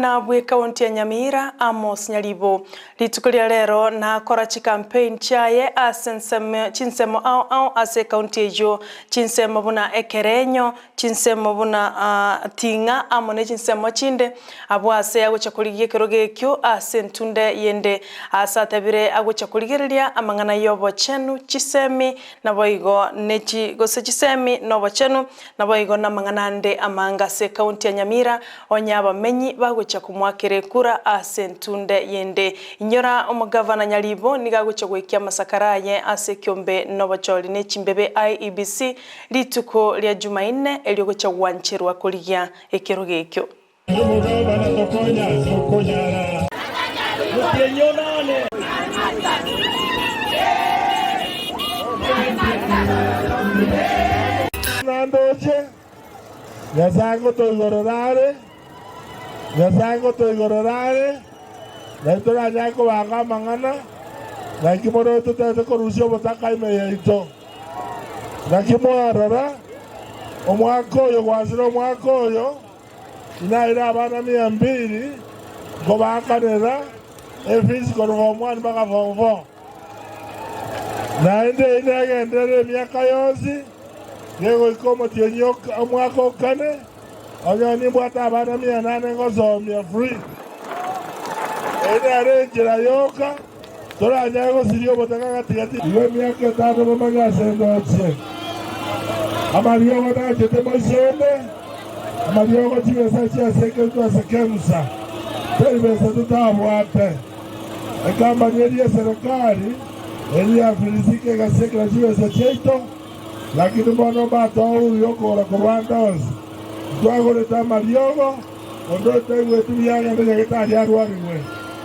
Omogavana bw'ekaunti ya Nyamira, Amos Nyaribo, rituko ria rero nakora chicampaign chiaye ase ensemo chinsemo ao ao ase ekaunti eyio, chinsemo buna Ekerenyo, chinsemo buna Ting'a amo ne chinsemo chinde, abwo ase agocha korigia ekerogo ekio ase entunde yende, aase atebire agocha korigereria amang'ana y'obochenu, chisemi, naboigo ne chi gose chisemi na obochenu, Naboigo namang'ana ande amange ase ekaunti ya Nyamira, onye abamenyi bagochia komoakera ekura ase entunde yende. Inyora omogavana Nyaribo nigo agochia goikia amasakara aye ase ekiombe nobochori ne chimbebe IEBC rituko ria Jumaine erio gochia gwancherwa korigia ekerogo ekio. Nandoche, Nyasae ngotoigorera are, Nyasae ngotoigorera are, naki toranyare kobanga amang'ana, naki mono totagete korusia obotaka ime yaito. Naki mwarora, omwaka oyo gwasire omwaka oyo, Inaire abana mia mbili nkobaakanera efees korwa form one mpaka form four. Naende eyio negenderere emiaka yonsi, gegoika omotienyi omwaka o kane, onye nimbwate abana mia nane ngosomia free. Eyio nere enchera yoka toranyare gosiria obotaka gati-gati. Igo emiaka etano momanye ase ndochie amariogo nachete moisonde, amariogo chibesa chiasekeretwe ase Kemsa, teri besa totabwate. Ekambani eria y'eserekari eria ya Filisika egasekera chibesa chiaito, lakini bono mbatohuria okogora korwa ande onsi. Ntwagorete amariogo, onde otaigweti buya agende nyagetari arwarigwe.